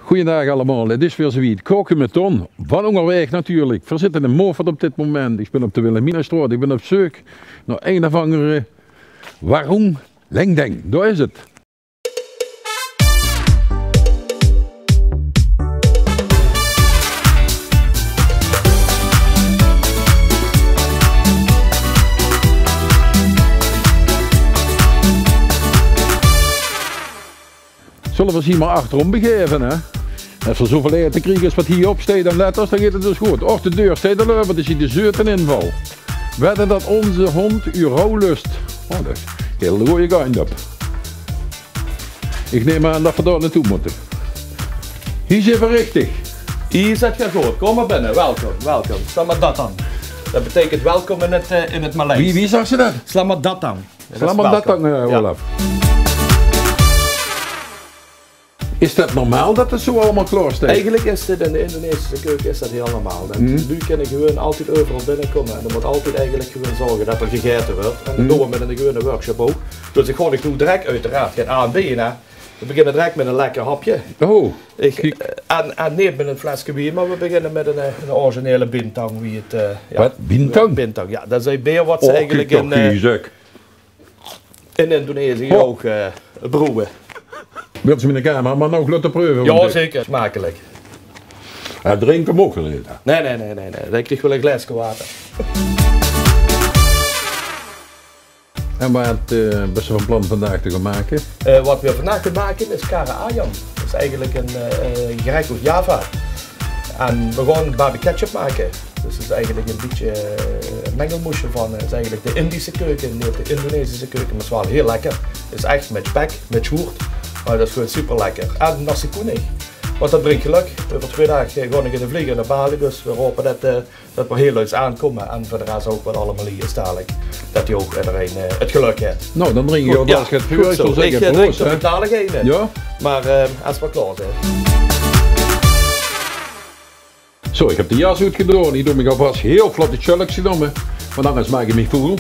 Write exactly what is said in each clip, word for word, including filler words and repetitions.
Goojendaag allemaol, 't is weer zoewied. Kaoke mit Ton, van Óngerwaeg natuurlik. Veer zitte in Moffert op dit moment. Ich bin op de Wilhelminastraot, ich bin op zeuk nao ein of anger warung lengdeng. Dao is 't. Zölle v'r ós hie mer achterom begaeve, hè? Es v'r zoeväöl aete kriege es wat hie op steit aan letters, dan geit 't dus good. Och, de deur steit al ope, dus hie de zeuten inval. Wedde dat ózze hóndj uch rouw löst. Oh, dat is ein hiel gooje gein op. Ich num aan dat v'r dao naotoe mótte. Hie zeen v'r richtig. Hie zit geer good. Kóm mer binne. Welkom, welkom. Staon mer dat dan. Dat beteikent welkom in 't, eh, in 't Maleis. Wie, wie zags se dat? Slamat datang. Slamat datang, eh, Olaf. Is dat normaal dat 't zoe allemaol klaor steit? Eigelik is dit in de Indonesische keuke is dat hiel normaal. Dat luuj kinne gewoon altied euveral binnekómme en d'r mót altied eigelik gewoon zörge dat d'r gegaete wuuert. En dat doon v'r mit 'ne gewone workshop ouch. Dus ich gaon dich noe direk oeteraard get aanbeje, hè. V'r beginne direk mit e lekker hapje. Oh, ich, eh, en, en neet mit e fleske wien, mer v'r beginne mit 'ne, eh, 'ne originele bintang, wie 't, eh, jao. Wat? Bintang? Bintang, jao. Dat is e beer wat ze eigelik in, eh, in Indonesië ouch, eh, brouwe. Wils se miene camera mer nog laote preuve? Jao, zeker. Smakelik. Hae drink 'm ouch neet, hè? Nae, nae, nae, nae, nae. Dae krieg waal e glaeske water. En wat, eh, bis se van plan vandaag te gaon make? Eh, wat v'r vandaag gaon make is kare ayam. Dat is eigelik e, eh, eh, gerech oet Java. En v'r gaon barbecue ketchup make. Dus 't is eigelik e bietje, eh, e mengelmoesje van, eh, 't is eigelik de Indische keuke, neet de Indonesische keuke, mer 't is waal hiel lekker. 't Is ech mit spek, mit sjoert, mer dat is gewoon superlekker. En nasi kuning. Want dat bringk gelök. Euver twee daag, eh, gaon ich in de vleger nao Bali, dus v'r hope dat, eh, dat v'r hiel luuj aankómme en veur de res ouch wat allemaol hie is dalik, dat hie ouch ederein, eh, 't gelök haet. Noe, dan drinke v'r alvas get veur. Good zoe. Ich zów zègke, ich, eh, drink proost, hè? Dalik eine. Jao? Mer, eh, es v'r klaor zeen. Zo, ich höb de jas oetgedaon. Ich doon mich alvas hiel vlot de tjölkske óm, want angers maak ich mich voel.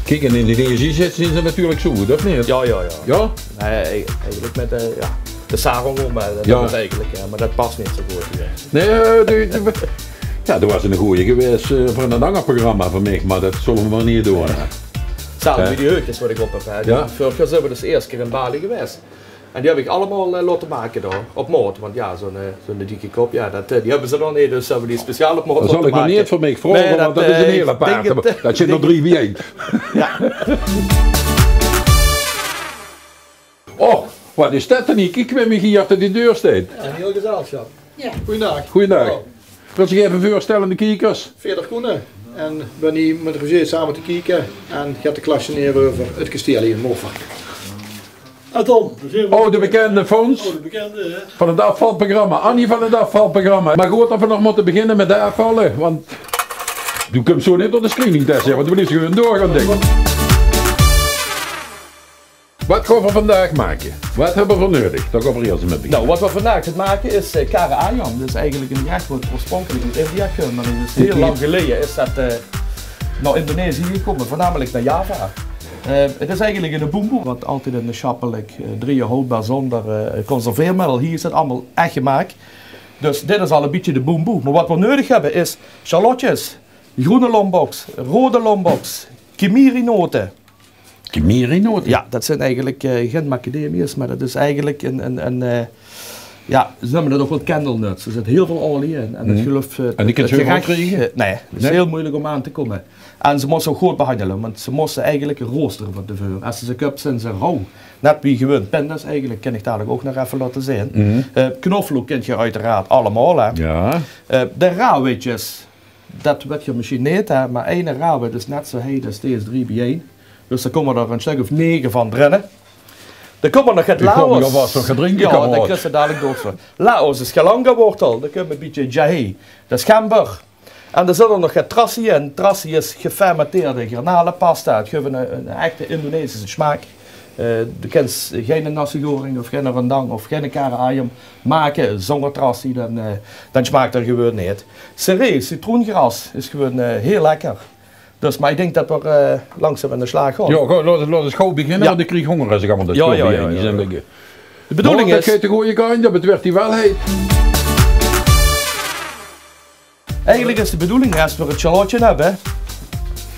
Kiek, in Indonesië zeen ze natuurlik zoe good, of neet? Jao, jao, jao. Jao? Nae, ei-, eigelik mit de, jao, de sarong óm, mer dat is eigelik, jao, mer dat pas neet zoe good hie. Nae, eh, de, de, jao, d'r waas 'ne gooje gewaes, eh, veur 'n anger programma van mich, mer dat zölle v'r mer neet doon, hè. Zelfs die heukskes wat ich op höb, hè. Jao. Vörig jaor zeen v'r dus de ierste kier in Bali gewaes. En die höb ich allemaol, eh, laote make dao, op maot. Want jao, zoe'n, eh, zoe'n dikke kop, jao, dat, eh, die höbbe ze dan neet, dus höbbe v'r die speciaal op maot laote make. Dan zal ich nog neet veur mich vraoge, want dat is 'n hiel aparte. Dat zeen d'r drie bie-ein. Jao. Och, wat is dat dan hie? Kiek, wae hie achter die deur steit. Jao, 'n hiel gezelsjap. Jao. Goojendaag. Goojendaag. Wils se dich effe veurstelle aan de kiekers? Veerder Koenen. En ich bön hie mit Roger same te kieke. En geit de klasje neer euver 't kestiel hie in Moffert. Ah, Tom, dao zeen v'r. Oh, de bekende Fons. Oh, de bekende, hè? Van 't aafvalprogramma. Annie van 't aafvalprogramma. Mer good, dat v'r nog mótte beginne mit de aafvalle, want doe kums zo neet door de screeningtest, hè, want doe bliefs gewoon doorgaon, dink ich. Wat gaon v'r vandaag make? Wat höbbe v'r neudig? Dao gaon v'r ieërs mit beginne. Noe, wat v'r vandaag gaon make is, eh, kare ayam. Dat is eigelik e gerech wat oorsprunkelik oet India kump. Mer dat is hiel lang geleje is dat, eh, nao Indonesië gekómme, veurnamelik nao Java. Eh, 't is eigelik 'ne boemboe, wat altied in de sjappe ligk, eh, driehoudbaar, zónger, eh, conserveermiddel. Hie is 't allemaol ech gemaak. Dus dit is al e bietje de boemboe. Mer wat v'r neudig höbbe is sjallotjes, groene lomboks, rode lomboks, kemiri-note. Kemiri-note? Jao, dat zeen eigelik, eh, gein macadamia's, mer dat is eigelik 'n, 'n, 'n, eh, jao, ze neume dat ouch waal candle nuts. D'r zit hiel väöl olie in. En dat geluif, eh, en die kins se gerech, eh, nae, dat is hiel meujelik óm aan te kómme. En ze mós ze ouch good behanjele, want ze mós ze eigelik roostere van te veure. Es se ze köps, zeen ze rouw. Net wie gewoon pinda's eigelik, kin ich dalik ouch nog effe laote zeen. Eh, knoflook kint geer oeteraard allemaol, hè. Jao. Eh, de raawitjes, dat wèt geer mesjiens neet, hè, mer eine raawit is net zo heet es dees drie bie-ein. Dus dao kómme d'r e stök of nege van drinne. Dan kómme nog get laos. Ich gaon mich alvas nog get drinke, kameraod. Jao, dat kriegs se dalik door. Laos is galangawortel, dan kump e bietje jahe. Dat is gember. En dan zit d'r nog get terrassie in. Terrassie is gefermenteerde garnalenpasta. 't Guf 'n, 'n echte Indonesische smaak. Eh, de kins geine nasi goreng of geine rendang of geine kare ayam make zónger terrassie, dan, eh, dan smaak 'r gewoon neet. Seree, citroengras is gewoon, eh, hiel lekker. Dus, mer ich dink dat v'r, eh, langzaam aan de slaag gaon. Jao, gaon, laot, laot ós gaw beginne, want ich krieg hónger es ich allemaol dat... Jao, jao, jao. Die zeen lekker. De bedoeling is, geit de goeie kantj op, 't wuuertj hie wel heit. Eigelik is de bedoeling, es v'r 't sjalotje höbbe,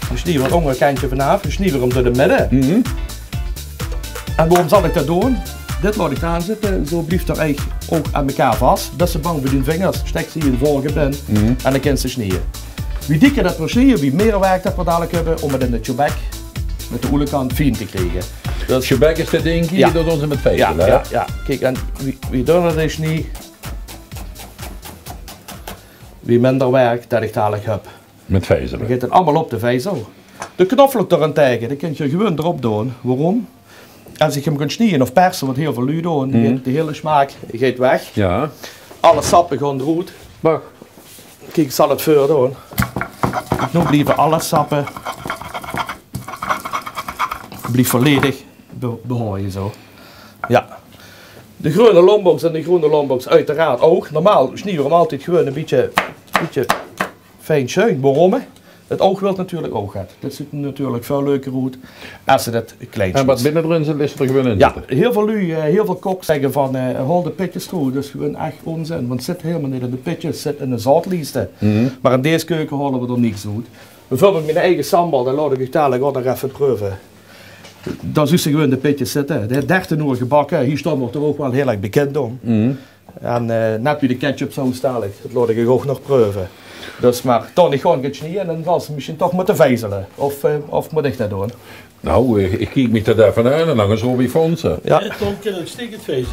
dan snieje v'r 't óngerkantje vanaaf, dan snieje v'r 'm door de midde. En waorom zal ich det doon? Dit laot ich d'r aan zitte, zo blief 'r eige ouch aan mekaar vas. Bès se bang veur dien vingers, sjteks se hie in de vorige pin en dan kins se snieje. Wie dieker det v'r snieje, wie mieë werk det v'r dalik höbbe óm 't in 't sjebek mit de oelekantj fien te kriege. Dus sjebek is det dink ich, det doon ze mit vijzele, hè? Ja, ja. Kiek, en wie, wie dunner ich snie, wie minder werk det ich dalik höb. Mit vijzele. Dan geit 't allemaol op de vijzel. De knoflook dao-in-taege, dae kins se gewoon d'rop doon. Waorom? Es ich 'm gaon snieje of perse, wat hiel väöl luuj doon, dan geit de hiele smaak geit weg. Ja. Alle sappe gaon d'roet. Wach. Kiek, ich zal 't veur doon. Noe blieve alle sappe, blief volledig be-, behaoje zo. Ja. De greune lombok en de groene lombok oeteraard ouch. Normaal snieje v'r 'm altied gewoon e bietje, bietje fijn sjuin. Waorom? 't Oug wilt natuurlik ouch get. Dit zuut d'r natuurlik väöl leuker oet es se det klein snieje. En wat binnedrin zit, is d'r gewoon in. Ja, hiel väöl luuj, eh, hiel väöl koks zègke van, eh, haol de pitjes d'roet. Det is gewoon ech ónzin, want 't zit hielemaol neet in de pitjes, 't zit in de zaotlieste. Mer in dees keuke haole v'r d'r niks oet. Bieveurbeeld mien eige sambal, det laot ich uch dalik ouch nog effe preuve. Dao zuus se gewoon de pitjes zitte. Det haet dertien oer gebakke. Hie staon v'r toch ouch waal hiel erg bekind óm. En, eh, net wie de ketchupsaus dalik. Det laot ich uch ouch nog preuve. Dus, mer toch neet gewoon get snieje en dan zal se mesjien toch mótte vijzele. Of, eh, of mót ich det doon? Nou, eh, ich kiek mich det effe aan en dan is Robbie Fons. Ja. Ja, Ton kin ouch stekend vijzele.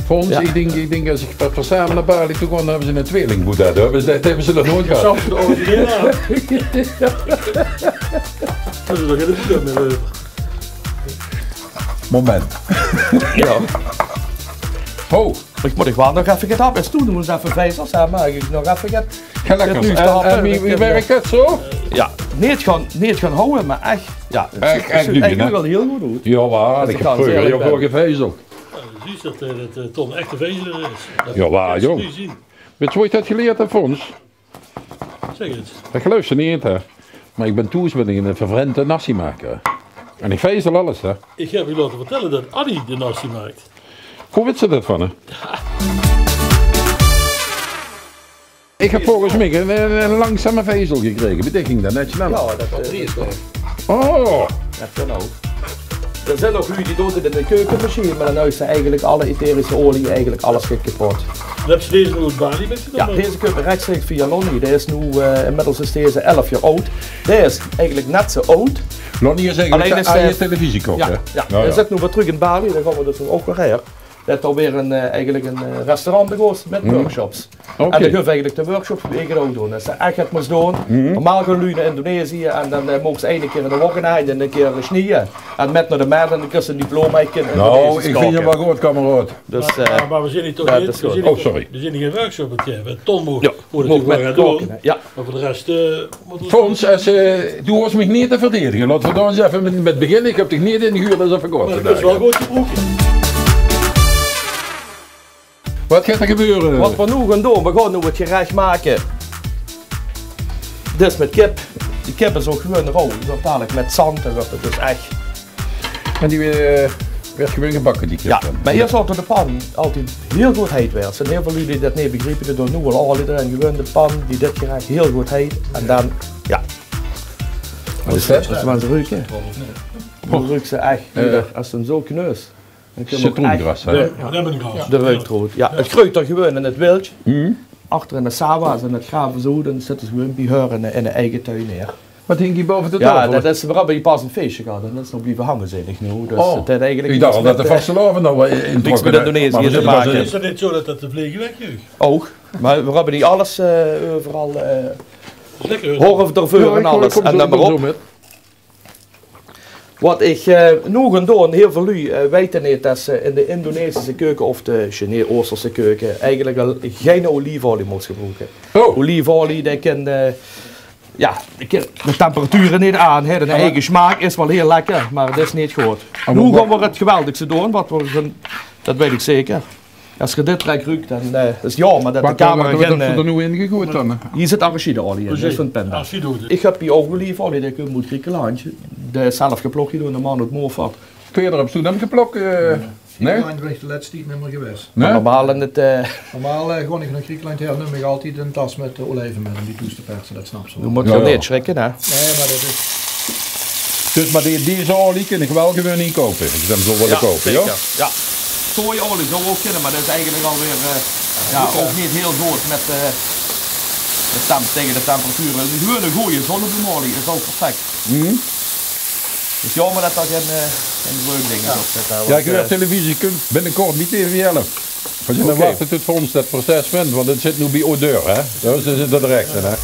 Fons, ich dink, ich dink es ich per, per same nao Bali toe gaon, dan höbbe ze 'ne tweeling, boe det höbbe ze, det höbbe ze nog noeats gehad. Zal de originele aan. Det is nog in de boek mit euver. Moment. Ja. Ho. Ich mót, ich waal nog effe get höbbe. Es doe ins effe vijzels, hè, maag ich nog effe get. Gelukkig. En, en wie, wie werk det zo? Ja, neet gaon, neet gaon houwe, mer ech, ja, 't zuut, ech, 't zuut eigelik waal hiel good oet. Jawel, ich höb vreuger ouch waal gevijzeld. Ja, zuus se det, eh, det, eh, Ton echte vijzeler is? Jawel, jóng. Wits se wo ich det geleerd höb, Fons? Zèk ins. Det geluifs se neet, hè. Mer ich bön thoes, bön ich 'ne fervente nasi-maker. En ich vijzel alles, hè. Ich höb mich laote vertèlle det Annie de nasi maak. Wo wits se det van, hè? Ich höb volges mich 'n, 'n, 'n langzame vijzel gekrege. Beteikent det net snel? Ja, det, eh, det, eh, oh. Det kan ouch. D'r zeen ouch luuj die doon 't in de keukemesjien, mer dan huis se eigelik alle etherische olie, eigelik alles geit kepot. Höbs se deze noe oet Bali mitgenómme? Ja, deze kump rechtstreeks via Lonnie. Dae is noe, eh, inmiddels is deze elf jaor aud. Dae is eigelik net zo aud. Lonnie is eigelik allein de, is de televisiekok, hè? Ja, ja. Dae zit noe weer trök in Bali, dao gaon v'r dus ouch weer haer. Det is alweer 'n, eh, eigelik 'n, eh, restaurant begós mit workshops. Oké. En dan gaon v'r eigelik de workshops wie ich 't ouch doon. Es se ech get mós doon, normaal gaon luuj nao Indonesië en dan, eh, moge ze eine kier in de waek ein, eine kier snieje. En mit nao de mèt en dan kriege ze 'n diploma, ich kin Indonesisch kaoke. Nou, ich vinj 't waal good, kameraod. Dus, eh, mer, mer v'r zeen hie toch neet, v'r zeen hie toch, v'r zeen hie gein workshop aan 't gaeve. Ton mót, mót 't gewoon gaon doon. Mer veur de res, eh, Fons, es, eh, doe hoofs mich neet te verdedige. Laot v'r dao ins effe mit, mit beginne. Ich höb dich neet ingehuurd es effe good te doon. Mer ich bön waal good gebroek. Wat geit d'r gebeure? Wat v'r noe gaon doon, v'r gaon noe 't gerech make. Dus mit kip. De kip is ouch gewoon rauw. Die wuuertj dalik mit zand, dan wuuertj 't dus ech. En die, eh, wuuertj gewoon gebakke, die kip dan? Ja, mer hie zörg det de pan altied hiel good heit wuuertj. D'r zeen hiel väöl luuj die det neet begriepe, die doon noe al olie d'rin. Gewoon de pan die dit gerech hiel good heit. En dan, ja. Wat is det? Det is mer ins ruke. Noe ruuk ze ech, eh, es ze zo kneus. Citroengras, hè? De, de reuk d'roet. Ja, 't greujt d'r gewoon in 't wildj. Achter in de sawa's en 't grave zoe, dan zitte ze gewoon bie häör in de, in de eige tuin neer. Wat hingk hie baove de taofel? Ja, det is, v'r höbbe hie pas e fieësje gehad en det is nog blieve hange, zeen ich noe. Dus 't haet eigelik niks mit, eh, niks mit Indonesië te make. Is 't neet zo det det de vleeg wegjeug? Ouch. Mer v'r höbbe hie alles, eh, euveral, eh, horf d'rveur en alles. En dan mer op. Wat ich, eh, noe gaon doon, hiel väöl luuj, eh, weite neet det ze in de Indonesische keuke of de Chine-, Oosterse keuke eigelik al gein oliefolie mós gebroeke. Oh. Oliefolie, det kin, eh, ja, det kin de temperature neet aan, hè. De eige smaak is waal hiel lekker, mer det is neet good. Noe gaon v'r 't geweldigste doon, wat v'r gaon, det weit ich zeker. Es geer dit trek ruukt, dan, eh, is 't jaomer det de camera gein, eh, wat, wat, wat höbs se d'r noe in gegoeid dan? Hie zit arachideolie in, det is van pinda. Arachideolie. Ich höb hie ouch oliefolie, die kump oet Griekenland. Die is zelf geplok door eine man oet Moffat. Peder, höbs doe 'm geplok? Eh, nae? Griekenland bin ich de lètste tied nimmer gewaes. Nae? Mer normaal in 't, eh, normaal, eh, gaon ich nao Griekenland haer, num ich altied 'n tas mit, eh, olijve mit óm die toes te perse, det snaps se waal. Noe mót se neet sjrikke, hè? Nae, mer det is... Dus, mer die, deze olie kin ich waal gewoon inkoupe. Ich zów 'm zo wille koupe, jao? Zeker. Jao. Sojaolie zou ouch kinne, mer det is eigelik alweer, eh, jao, ouch neet hiel good mit, eh, de temp-, taenge de temperatuur. Gewoon 'n gooj zonnebloemolie is ouch perfect. Dus jaomer det dao gein, eh, gein vreugding is op zit, hè, want, eh, jao, ich huuer televisie kump binnekort bie T V Ellef. Veer zeen aan 't wachte tot veur ós det proces wint, want 't zit noe bie Odeur, hè. Jao, ze zitte d'r ech in, hè.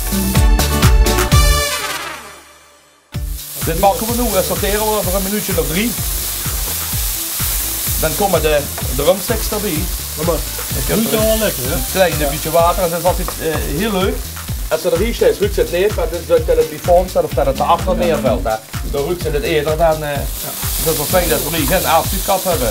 Dit make v'r noe, eh, sautere v'r euver e minuutsje of drie. Dan kómme de, de drumsticks d'rbie. Jao, mer ruuk waal lekker, hè? E klein bietje water, en det is altied, eh, hiel leuk. Es se d'rin sjteis, ruuks se 't neet, mer 't is leuk det 't bie vorm steit of det 't d'r achter neervèlt, hè. Dan ruuks se 't eerder dan, eh, det v'r fijn det v'r hie gein aafsjuutgat höbbe.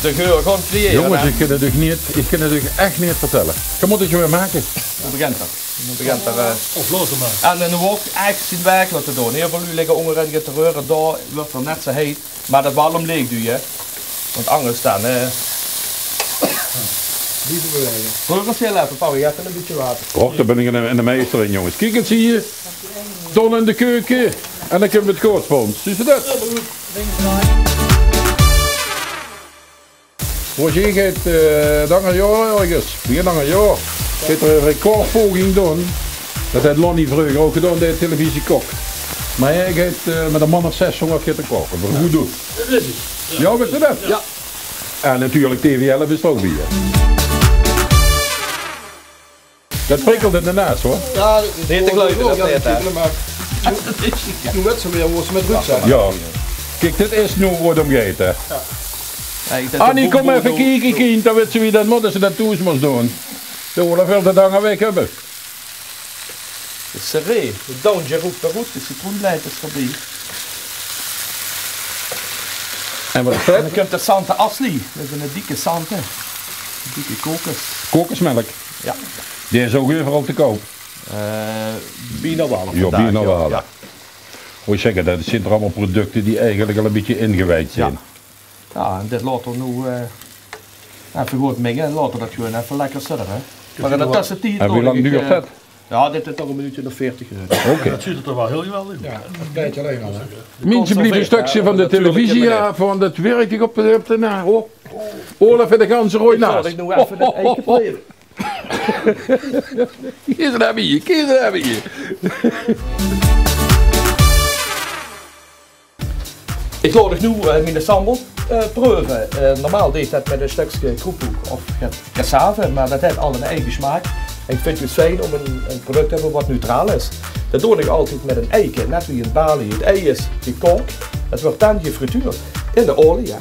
De geur gewoon creëre, hè. Jónges, ich kin 't uch neet, ich kin 't uch ech neet vertèlle. Geer mót 't gewoon make. Noe begint 'r. Noe begint 'r, eh. Of laote mer. En, eh, noe ouch ech zien werk laote doon. Hiel väöl luuj ligke óngerin get te reure, dao wuuert 'r net zo heit. Mer det waal óm leeg te doon, hè. Want angers dan, eh, blieve bewaege. Reur ins hiel effe, Paul, ich höb e bietje water. Och, dao bin ich 'ne, 'ne meister in, jónges. Kiek ins hie. Ton in de keuke. En dan kump 't good, Fons. Zuus se det? Roger geit, eh, 't anger jaor örges, begin anger jaor, geit 'r 'n recordpoging doon. Det haet Lonnie vreuger ouch gedaon, dae televisiekok. Mer hae geit, eh, mit 'n man of zes, zónger get te kokke. Mer good doon. Det wis ich. Jao, wis se det? Jao. En natuurlik T V Ellef is d'r ouch bie, hè. Det prikkelt in de naas, huur. Jao, det is neet te geluive, det is neet, hè. Doe weits weer wo se mit ruuks, hè. Jao. Kiek, dit is noe wo 't óm geit, hè. Annie, kóm effe kieke, kind. Dan weits se wie det mót es se det thoes mós doon. De Olaf wil det anger waeg höbbe. De seree, de Down Jeroen Peroet, de citroenblaedjes d'rbie. En waat is det? En dan kump de Sante Asli. Det is 'n dikke sante. 'n Dikke kokos. Kokosmelk. Jao. Die is ouch euveral te koup. Eh, bienao waal. Jao, bienao waal. Jao. Wól ich zègke, det zeen toch allemaol producte die eigelik al e bietje ingewijd zeen. Jao. Jao, en dit laote v'r noe, eh, effe good minge en laote v'r det gewoon effe lekker zitte, hè. Mer in de tössetied... En wie lang duurt det? Jao, dit is toch e minuutje of veertig, eh. Oké. Det zuut d'r waal hiel geweldig oet. Jao, det pleit allein al, hè. Mientje, blief e stökske van de televisie aaf, want det wirk dich op de, op de na-, oh. Olaf haet de ganse roeje naas. Ich laot noe effe det eike proeve. Kiek ins nao hie, kiek ins nao hie. Ich laot uch noe, eh, miene sambal, eh, preuve. Eh, normaal deej ich det mit e stökske kroephook of get cassave, mer det haet allemaol zeen eige smaak. En ich vinj 't fijn óm e, e product te höbbe waat neutraal is. Det doon ich altied mit 'n eike, net wie in Bali. 't Ei is gekook, 't wuuert dan gefrituurd in de olie, hè.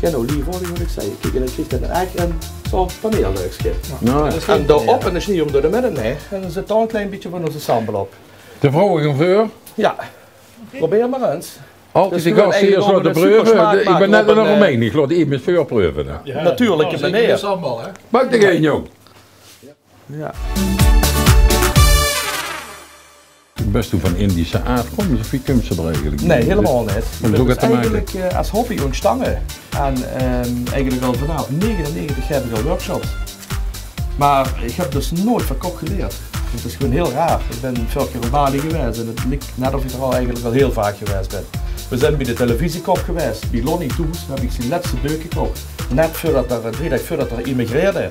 Gein olijfolie, mót ich zègke. Kiek, en dan krieg ich dan ech e, zo'n paneerleukske. Jao. En dao-op, en dan snieje v'r 'm door de midde, hè. En dan zit dao e klein bietje van ózze sambal op. De vrouwe gaon veur. Jao. Probeer mer ins. Altied de gas ieërs laote preuve. Ich bin net nog Romein. Ich laot emes veurpreuve, hè. Natuurlike meneer. Pak d'r ein, jóng. Jao. Bès doe van Indische aafkoms of wie kums se d'r eigelik bie? Nae, hielemaol neet. Óm zoe get te make. Eigelik, eh, es hobby óntstange. En, ehm, eigelik al vanaaf negenennegentig gaef ich al workshops. Mer ich höb dus noeats van kok geleerd. 't Is gewoon hiel raar. Ich bin vörrig jaor in Bali gewaes en 't liek net of ich d'r al eigelik al hiel vaak gewaes bin. Veer zeen bie de televisiekok gewaes, bie Lonnie thoes höb ich zien lètste beuk gekoch. Net veurdet 'r, drie daag veurdet 'r immigreerde.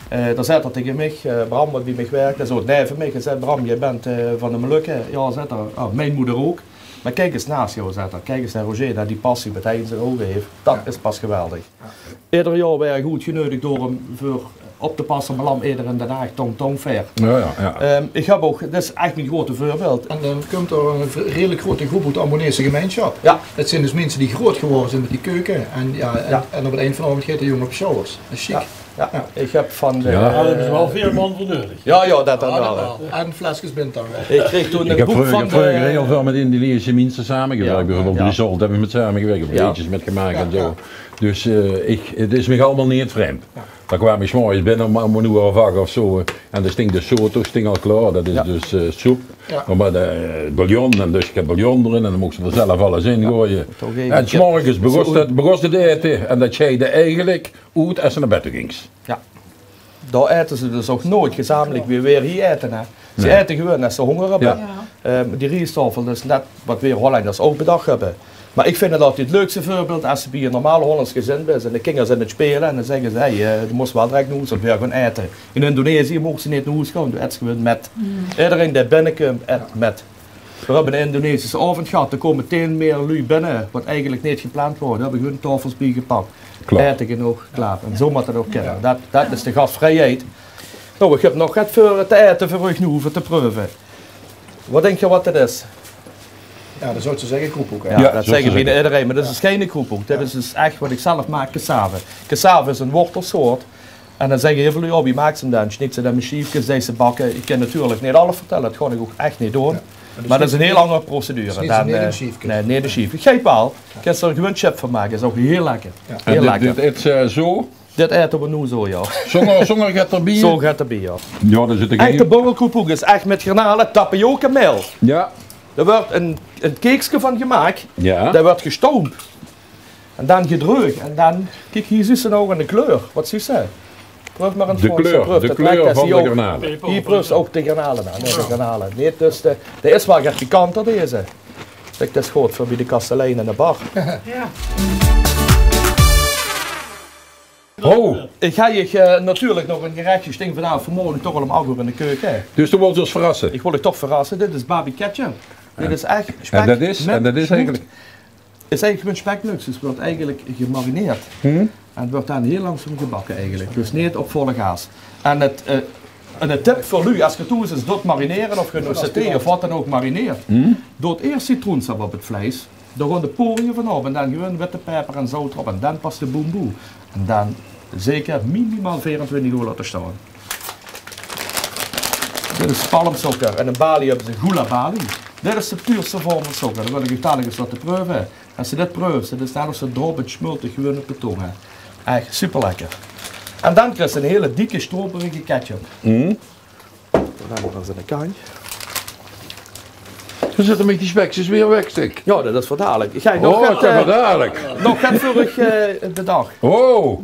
Eh, dao zaet 'r taenge mich, eh, Bram, waat bie mich wirk, dae zoot neve mich en zaet: "Bram, doe bès, eh, van de Molukke." "Jao," zaet 'r, "oh, mien moder ouch." "Mer kiek ins naas dich," zaet 'r, "kiek ins nao Roger, nao die passie waat hae in zien ouge haet. Det is pas geweldig." Jao. Eder jaor waer ich oetgeneudig door 'm veur op te passe bie Lam Eder in Den Haag, Tong Tong Fair. Jao, jao, jao. Ehm, ich höb ouch, det is ech mien groete veurbeeld. En dan kump d'r 'n v-, redelik groete groep oet de Ambonese gemeinsjap. Jao. Det zeen dus minse die groot gewore zeen mit die keuke. En jao, en, en op 't eind van d'n aovend geit de jóng op sjouwers. Det is sjiek. Jao. Jao, ich höb van de... Jao, dao höbbe ze waal veer man veur neudig. Jao, jao, det dan waal, hè. En fleskes bintang, hè. Ich kreeg toen e book van de... Ich höb vreuger, vreuger hiel väöl mit Indonesische minse samegewirk. Jao, bieveurbeeld Result höb ich mit samegewirk. Of leedjes mit gemaak en zoe. Jao. Dus, eh, ich, 't is mich allemaol neet vreemd. Jao. Dan kwaam ich 's morges binne óm, óm ein oer of ach of zo, hè. En dan sting de soto sting al klaor. Det is dus, eh, soep. Mer de, eh, bouillon, en dus ich höb bouillon d'rin en dan mochs se d'r zelf alles in goaje. En 's morges begós 't, begós 't aete en det sjeide eigelik oet es se nao bed toe gings. Dao aete ze dus ouch noeats gezamelik wie veer hie aete, hè. Ze aete gewoon es ze hónger höbbe. Ehm, die riestaofel, det is net waat veer Hollenjers ouch bedach höbbe. Mer ich vinj 't altied 't leukste veurbeeld es se bie ein normaal Hollands gezin bis en de kinger zeen aan 't speule en dan zègke ze: "Hey, eh, doe mós waal direk nao hoes, want veer gaon aete." In Indonesië moogs se neet nao hoes gaon, doe aets gewoon mit. Ederein dae binnekump, aet mit. Veer höbbe eine Indonesische aovend gehad, d'r kome tien mier luuj binne, waat eigelik neet gepland waor. Dao höbbe veer gewoon taofels biegepak. Aete genóg, klaor. En zo mót 't ouch kinne. Det, det is de gasvriejheid. Noe, ich höb nog get veur te aete veur uch noe, veur te preuve. Waat dink geer waat 't is? Jao, det zóws se zègke, kroephoek, hè? Jao, det zègk ich bienao ederein, mer det is geine kroephoek. Dit is dus ech waat ich zelf maak, cassave. Cassave is ein wortelsoort. En dan zègke hiel väöl luuj: "Oh, wie maaks se 'm dan?" Snieëts se 'm in sjiefkes, deis se bakke. Ich kin natuurlik neet alles vertèlle, det gaon ich ouch ech neet doon. Mer det is ein hiel anger procedure. Nae, neet in sjiefkes. Geit waal. Kins se d'r gewoon chips van make, is ouch hiel lekker. Hiel lekker. Dit, dit aete ze zo? Dit aete veer noe zo, jao. Zónger, zónger get d'rbie? Zónger get d'rbie, jao. Jao, dao zit gein... Echte borrelkroephoek is ech mit garnale, tapiokameel. Jao. Dao wuuert ein, ein keekske van gemaak. Jao. Dae wuuert gestoump. En dan gedreug. En dan, kiek, hie zuus se noe aan de kleur. Waat zuus se? Preuf mer ins, de kleur, de kleur van de garnale. Hie preufs se ouch de garnale aan. Nae, de garnale neet. Dus de, dae is waal get pikanter, deze. Kiek, det is good veur bie de kastelein in de bar. Jao. Ho! Ich haw, eh, natuurlik nog ein gerechje sting vanaaf vanmorge toch al óm ach oer in de keuke. Dus doe wils ós verrasse? Ich wil uch toch verrasse. Dit is Barbie ketchup. Dit is ech spek. En det is, en det is eigelik? Is eigelik gewoon spekblökskes, wuuert eigelik gemarineerd. En wuuert dan hiel langzaam gebakke eigelik. Dus neet op volle gaas. En 't, eh, en de tip veur luuj, es geer thoes ins doot marinere of geer noe saté of waat dan ouch marineert, doot iers citroensap op 't vleis. Dao gaon de porië vanaaf en dan gewoon witte peper en zout d'rop en dan pas de boemboe. En dan zeker minimaal veerentwintig oer laote staon. Dit is palmsokker en in Bali höbbe ze gula bali. Dit is de puurste vorm van sokker. Det wil ich uch dalik ins laote preuve. Es se dit preufs, det is net of se drop, 't smult dich gewoon op de tóng, hè. Ech superlekker. En dan kriegs se ein hiel dikke, stroperige ketchup. Dan nog ins aan de kantj. Doe zits mit die spekskes weer weg, zèk. Jao, det is veur dalik. Ich höb nog get, eh, nog get veur uch, eh, op de daag. Oh.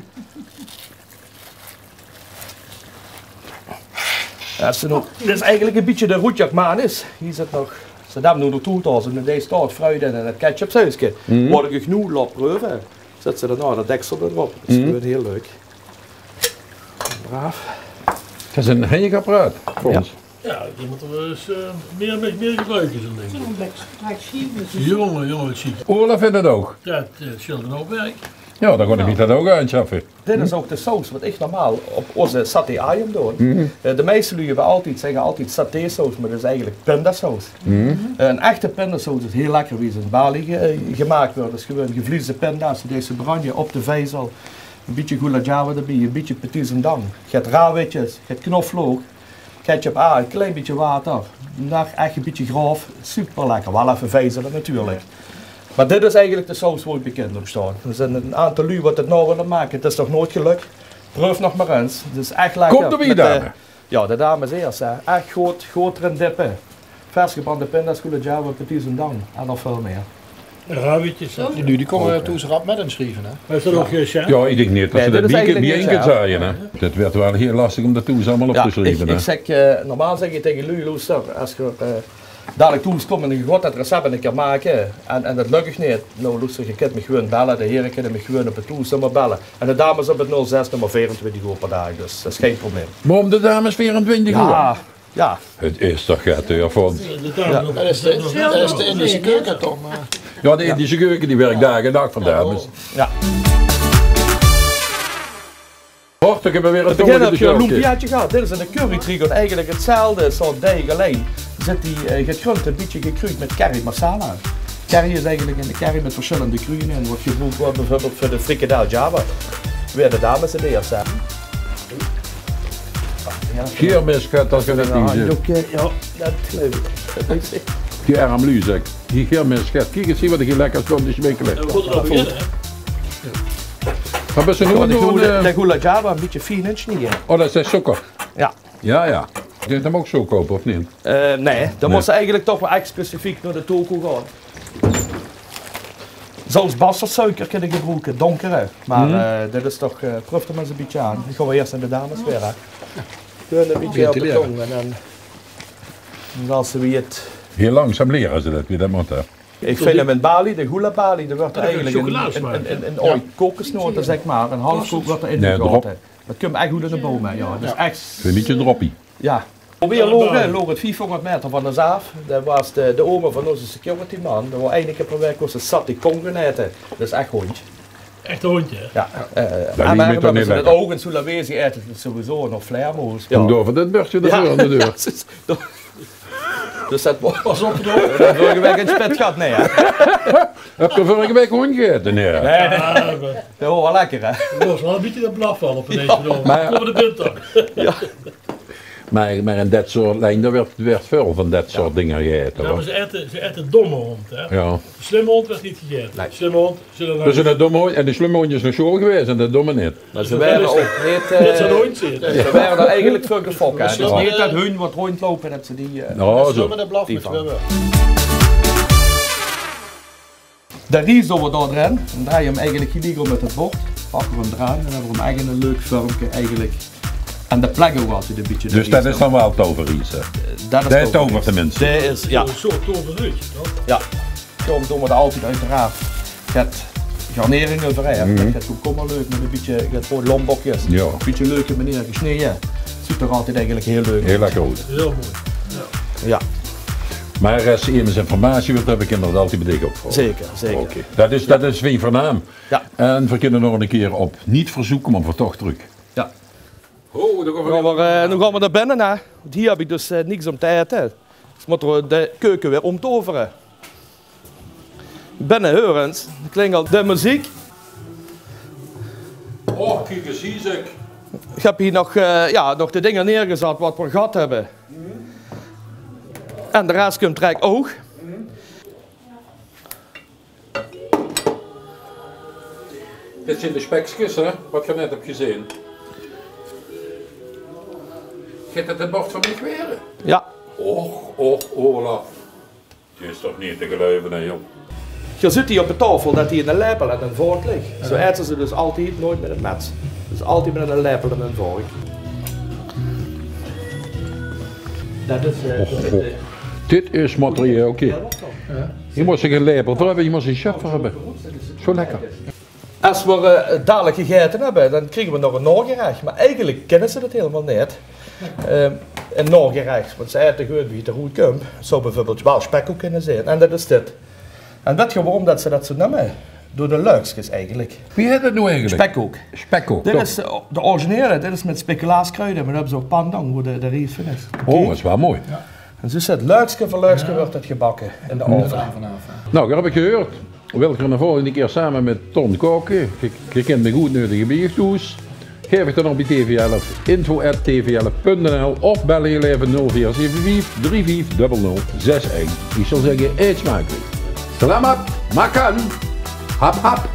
Jao, ze noe, dit is eigelik ein bietje de rujak manis. Hie zit nog, ze höbbe noe de toethaos en deze taart fruit in en 't ketchupsauske. Waat ich uch noe laot preuve. Zèts se daonao det deksel d'rop. Det is gewoon hiel leuk. Braaf. Det is ein henjig apparaat, Fons. Jao, ich mót d'r ins, eh, mier, mier, mier gebroeke, zo'n dink. Jónge, jónge, waat sjiek. Ola vinjt det ouch. Det, eh, sjeelt ein houp werk. Jao, dan kan ich mich det ouch aansjaffe. Dit is ouch de saus waat ich normaal op ózze saté ayam doon. Eh, de meiste luuj höbbe altied, zègke altied satésaus, mer det is eigelik pindasaus. Eh, ein echte pindasaus is hiel lekker wie ze in Bali ge-, eh, gemaak wuuert. Det is gewoon gevliesde pinda's, die deis se branje op de vezel. Ein bietje gulab jawa d'rbie, ein bietje petit rendang. Get raawwitjes, get knoflook. Ketchup aan, ein klein bietje water. Nog ech ein bietje graof. Superlekker. Waal effe vezele natuurlik. Mer dit is eigelik de saus wo ich bekind óm staon. D'r zeen ein aantal luuj waat 't nao wille make. 't Is nog noeats gelök. Preuf nog mer ins. 't Is ech lekker. Kómp d'rbie, dame. Jao, de dames iers, hè. Ech good, good d'rin dippe. Vers gebrande pinda's, gulab jawa, petit rendang. En nog väöl mier. Raawwitjes. Die, die kómme thoes rap mit insjrieve, hè? Is det ouch, eh, chef? Jao, ich dink neet det ze det bie-ein kins zaaie, hè. Det wuuert waal hiel lastig óm det thoes allemaol op te sjrieve, hè. Ich zègk, eh, normaal zègk ich taenge luuj: loester, es geer, eh, dalik thoes kómp en geer gaot det recept ein kier make en, en det lök uch neet, noe loester, geer kint mich gewoon belle, de here kinne mich gewoon op 't thoesnummer belle. En de dames op 't nul zes nummer veerentwintig oer per daag, dus det is gein probleem. Mer óm de dames veerentwintig oer? Jao. Jao. 't Is toch get, hè, Fons? Det is de, det is de Indische keuke, toch, mer... Jao, de Indische keuke, die wirk daag en nach veur dames. Jao. Och, dan höbbe v'r weer ein... Veer höbbe ein lumpiaatje gehad. Dit is ein currytrigo, eigelik 'tzelfde soort deig, allein zit die, eh, gekrump, ein bietje gekruujd mit curry masala. Curry is eigelik in de curry mit versjillende kruuje in waat gebroek wuuert, bieveurbeeld veur de frikandel Java. Weer de dames 't iers, hè. Geer mis get, det kan ich neet zeen. Jao, det geluif ich. Die erm luuj, zèk. Die geer mis get. Kiek ins, zie waat ich hie lekker stónd te smikkele. Jao, good, det is good, hè? Wat bös se noe aan 't doon? De gula-, eh, de gulab jamun e bietje fien insnieje. Oh, dat is de sókker. Ja. Ja, ja. Kins se 'm ouch zo koupe, of neet? Eh, nae, dan mós se eigelik toch waal ech specifiek nao de toko gaon. Zelfs basterdsuiker kins se gebroeke, donkere. Mer, eh, dat is toch, eh, proef 'm mer ins e bietje aan. Ich gaon waal iers aan de dames waere, hè. Gewoon e bietje op de tong en dan, dan zals se wie 't... Hiel langzaam liere ze dat, wie dat mót, hè. Ich vinj 'm in balie, de gulabbalie, dao wuuert eigelik 'n, 'n, 'n, 'n aoj kokesnoot, zègk mer, 'n haof kook wuuert d'r in gegaote. Dat kump ech oet de boum, hè, ja. Dat is ech... 'n Bietje droppie. Ja. Wie v'r loge, loog 't viefhóngerd maeter van ós aaf. Dat waas de, de oma van ózze securityman. Dao woor eine kier per waek kós se saté con gaon aete. Dat is ech hóndj. Ech hóndj, hè? Ja. Eh, en mer dat is ouch in Sulawesi, aete ze sowieso nog vleermoes. Ja. Dao veur dat börsje de deur aan de deur. Ja, precies. Dus dat waas... Pas op, hoor. Vörge waek in Spet gehad, nae, hè? Höb geer vörge waek hóndj gegaete? Nae. Nae, nae. Dat waor waal lekker, hè? Dat waor waal e bietje de blaf al op ineins. Ja. Mer... Kómme de winter. Ja. Mer, mer in dat soort lande, dao wuuert, wuuert väöl van dat soort dinger gegaete, hoor. Mer ze aete, ze aete domme hóndj, hè? Ja. De slimme hóndj wuuert neet gegaete. Nae. De slimme hóndj zölle... Dus dat domme hóndj, en de slimme hóndj is nao sjoeal gewaes en dat domme neet. Mer ze waere ouch neet, eh, ze waere d'r eigelik veur gefok, hè. Dus neet dat hun wat róndjloupe, dat ze die, eh, ja, zo. Die van. De ries doon v'r dao d'rin. Dan drejje v'r 'm eigelik geliek óm mit 't bord. Pakke v'r 'm d'raan en dan höbbe v'r 'm ech in e leuk vörmke eigelik. En de plek ouch altied e bietje. Dus dat is dan waal toverries, hè? Dat is toverries. Dae tovert tenminste. Dae is, ja. Zo'n soort toverries, toch? Ja. Zo doon v'r d'r altied oeteraard get garnering euverhaer. Dat geit ouch, kóm mer, leuk mit e bietje, get roead lombokskes. Ja. E bietje leuke meneer gesneje. Zuut d'r altied eigelik hiel leuk oet. Hiel lekker oet. Ja. Ja. Mer es se emes informatie wils höbbe, kins se dat altied bie dich opvraoge. Zeker, zeker. Oké. Dat is, dat is mien veurnaam. Ja. En veer kinne nog 'ne kier op neet verzeuk, mer veer toch trök. Ja. Ho, dao gaon v'r. Noe gaon v'r, eh, noe gaon v'r nao binne, hè. Want hie höb ich dus, eh, niks óm te aete. Dus mótte v'r de keuke weer ómtovere. Binne, heur ins, klingelt de meziek. Och, kiek ins hie, zèk. Ich höb hie nog, eh, ja, nog de dinger neergezat wat v'r gehad höbbe. En de res kump trek ouch. Dit zeen de spekskes, hè, wat geer net höb gezeen. Geit dit 't bord veur mich waere? Ja. Och, och, Olaf. Dit is toch neet te geluive, hè, jóng. Geer zuut hie op de taofel dat hie 'ne lepel en 'n vork ligk. Zo aete ze dus altied, noeats mit 'n mès. Dus altied mit 'ne lepel en 'n vork. Dat is, eh, och, och. Dit is materieel, oké. Hie mós se gein lepel veur höbbe, hie mós se 'ne chef veur höbbe. Zo lekker. Es v'r, eh, dalik gegaete höbbe, dan kriege v'r nog e naogerech. Mer eigelik kinne ze dat hielemaol neet. Eh, e naogerech, want ze aete gewoon wie 't d'roet kump. Zou bieveurbeeld waal spekkook kinne zeen. En dat is dit. En wèt geer waorom dat ze dat zo neume? Door de luikskes eigelik. Wie hèt dat noe eigelik? Spekkook. Spekkook, toch? Dit is de, de originele, dit is mit speculaas kruide, mer dan höbbe ze ouch pandang, wo de, de ries van is. Oh, dat is waal mooi. En zo is 't, luikske veur luikske wuuert 't gebakke in de ove. Noe, dat höb ich gehuurd. Wilt geer 'ne volgende kier same mit Ton kaoke? Geer, geer kint mich oetneudige bie uch thoes. Gaef uch dan op bie T V elf, info at T V elf punt N L of bel hiel eve nul veer zeve vief drie vief dubbel nul zes ein. Ich zal zègke, eet smakelik. Selamat makan. Hap, hap.